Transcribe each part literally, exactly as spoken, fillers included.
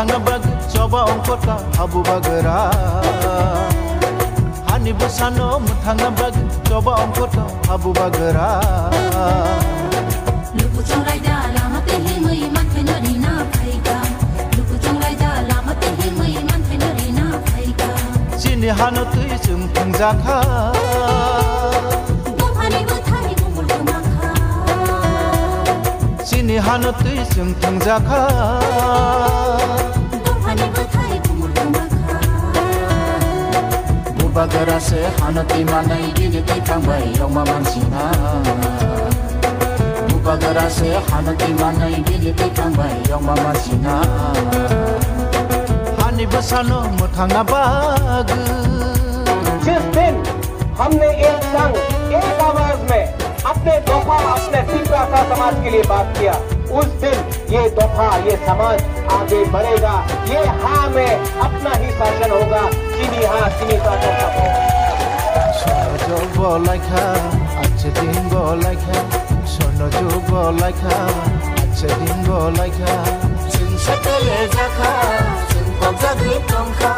Thangna bagwi choba ongkhorka habu bagra. Hani bwsano mwthangna bagwi choba ongkhorka habu bagra. Luku chongraida lama tei himwi manthai no rina phaika. Luku chongraida lama tei himwi manthai no rina phaika. Chini hano twi chwng thwngjakha. Buphani bwthai bumul kwmakha. Chini hano twi chwng thwngjakha. Buphani bwthai bumul kwmakha. Bubagra se hano twi manai bini twi thangbai yongma mansina. Bubagra se hano twi manai bini twi thangbai yongma mansina. Hani bwsano mwthangna bagwi. जिस दिन हमने एक संग, एक आवाज में अपने दोफा, अपने तिपरासा समाज के लिए बात किया, उस दिन ये दोफा, ये समाज आगे बढ़ेगा। ये हाँ में अपना ही शासन होगा, चीनी हाँ, चीनी शासन सब होगा। Sono jog bo laikha, ache din bo laikha. Sono jog bo laikha, ache din bo laikha. Chwng sepele jakha, chwng pokjagwi tongkha.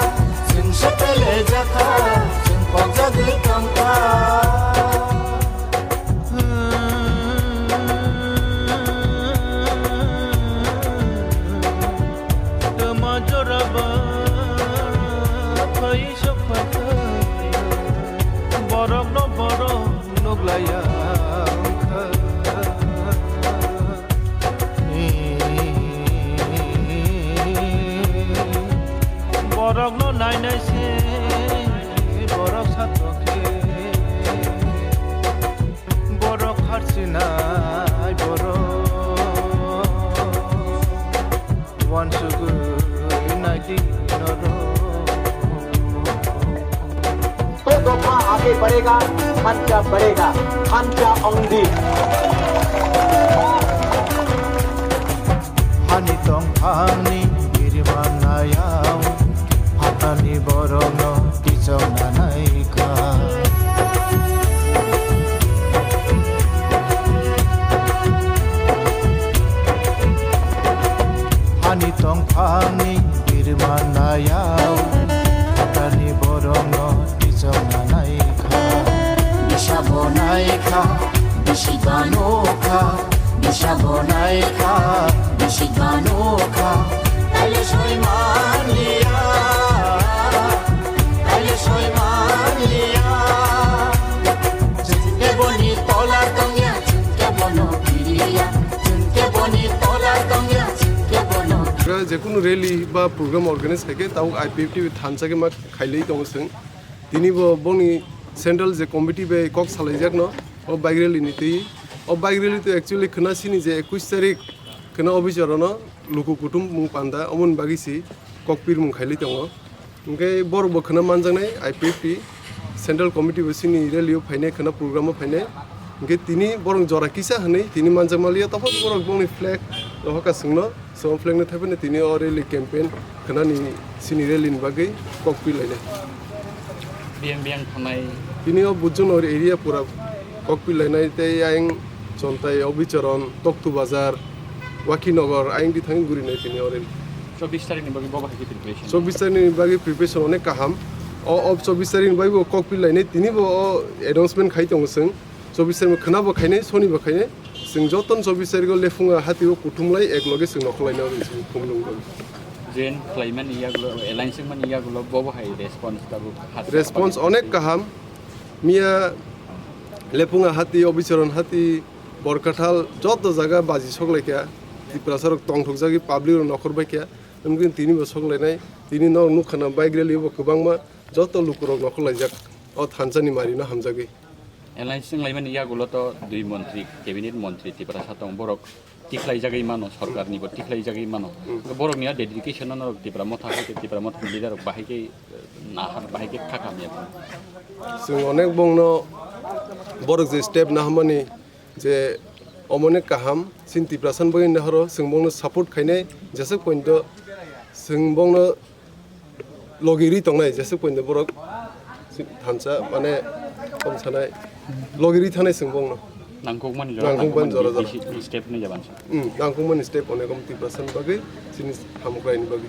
Chwng sepele jakha, chwng pokjagwi tongkha. Tama joraba phai sokha, borok no borok nuglaiya wngkha. Borok no nainai se borok satokhe. Borok harsinai borok, wansugwi naidi norok. तो दोफा आगे बढ़ेगा, खांचा बढ़ेगा, खांचा Aundhi. Hani tongphangni biriman nayao, phatani borokno kichongna naikha. Hani tongphangni biriman nayao, phatani borokno kichongna naikha. Bisa bo naikha, bisi ba nukha. Bisa bo naikha, bisi ba nukha, taile soi manliya, taile soi manliya. Chwng khe boni tola tongya, chwng khe bono kiriya, chwng khe boni tola tongya, chwng khe bono. Jekunu rally ba program organize khaikhe tabuk I P F T thansa khe ma khailai tongo chwng. Tini bo boni central je committee bai kok salaijakno o bike rally ni twi. O bike rally to actually khwna sini je ekush tarik khwna officer ono luku kutum mung panda omoni bagwi si kok pirmung khailai tongo. Hwnkhe borok bo khwna manjaknai I P F T central committee bo sini rally o phainai khwna program o phainai. Hwnkhe tini borok jora kisa hwnwi tini manjakmaliya topho borok bongni flag rohorkha chwngno. Chwng flag no thaiphano tini o rally campaign khwnani sini rally ni bagwi kok pilainai. Biyang biyang thanai. Tini o Bujunor area pura kok pilainai tei ayang Chontai, Obicharan, Toktu Bazar, Wakhinagar ayang di thangwi gurinai tini o rally. Chobbish tarikh ni bagwi bo bahai khe preparation. Chobbish tarikh ni bagwi preparation onek kaham. O, o chobbish tarikh ni bagwi bo kok pilainai tini bo o announcement khai tongo chwng. Chobbish tarikh khwna bo khainai, soni bo khainai. Chwng jotono chobbish tarikh o lephunga hati o kuthumlai ek loge chwng nokhorlaina hwnwi chwng khumlwng bai. Join khlaimani yagulo, alliance wngmani yagulo bobo hai response tabuk hati. Response onek kaham. Miya lephunga hati, Obicharan hati, Borkathal joto jaga baji soklaikha. Tiprasa rok tongthokjagwi public rok nokhor baikha. Wngkhe tini bo soklainai. Tini norok nukha na bike rally bo kwbangma joto lukurok nokhorlaijak o thansani marino hamjagwi. Alliance wnglaimani yagulo to dui montri, cabinet montri Tiprasa tong, borok tikhlaijagwi mano, sorkarni bo tikhlaijagwi mano. Hmm. Borokni a dedication no norok Tipra Motha hai khe, Tipra Motha ni leader rok bahai khe, eh, nahar, bahai khe kha khamya. Chwng onek bongno borok je step nahamani je omonek kaham, sin Tiprasa ni bagwi nahoro, chwng bongno support khainai, jeswk pointo chwng bongno logi ri tongnai jeswk pointo borok thansa mane kom sanai logi ri thanai chwng bongno. Nangkukmani jora nangkukmani jora jora. Step ni jaban. Hmm, nangkukmani step onek om Tiprasani bagwi, chini hamkraini bagwi.